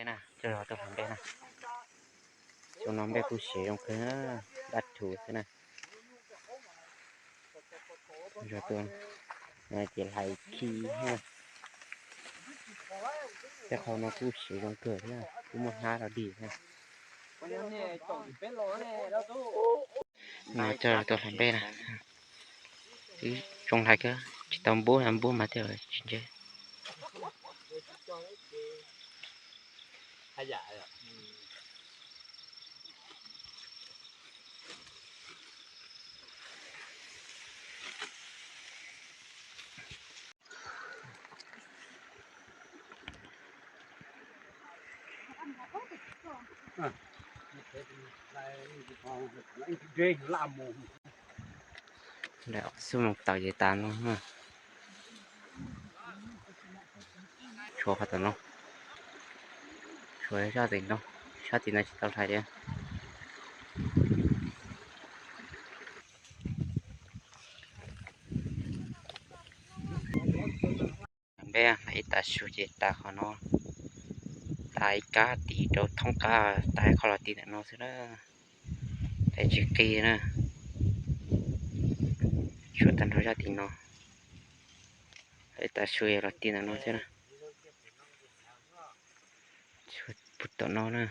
Coj zog tuaj hlais nplej na. Xyoo no nplej kuj siav zoo kawg, dab thuv xwb na. Zog tuaj ces hlais khi na. Tej qhov no kuj siav zoo kawg thiab, kuj muaj hnab rau dig thiab. No coj tuaj hlais nplej na. Twb zoo hlais kawg, tsis tau npub, npub mas thiaj tsis ntse. Lawv xub mus tawm ces tas no. Tshuav qhov tom no, tshuav sab tim no, sab tim no tsis tau hlais li. Nplej ib tav su ces tas qhov no, tas ib kab tid rau thoob qab, tas ib qho los ti ntawm no xwb na. Hlais tsis qi na. Tshuav tag nrho sab tim no, ib tav su los ti ntawm no xwb na. Tshuav puag tom no na.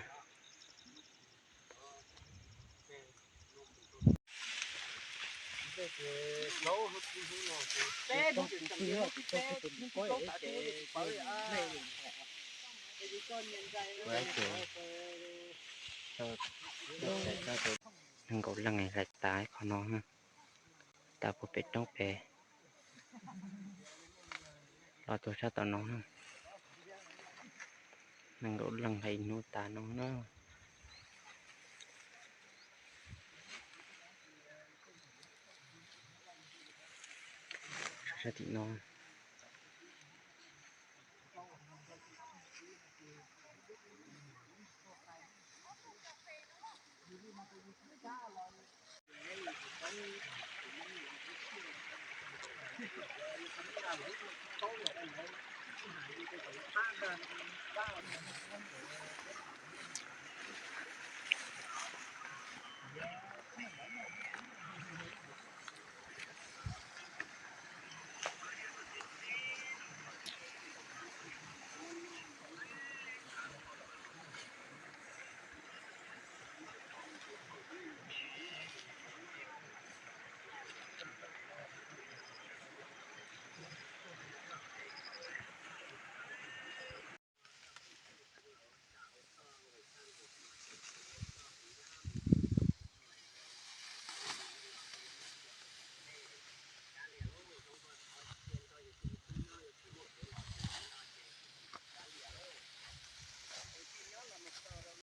Nees nkaum leej hlais tas qhov no, tas puag pem roob pem los tuaj sab tom no. Nees nkaum leej hlais ib hnub tas no na. Sab tim no.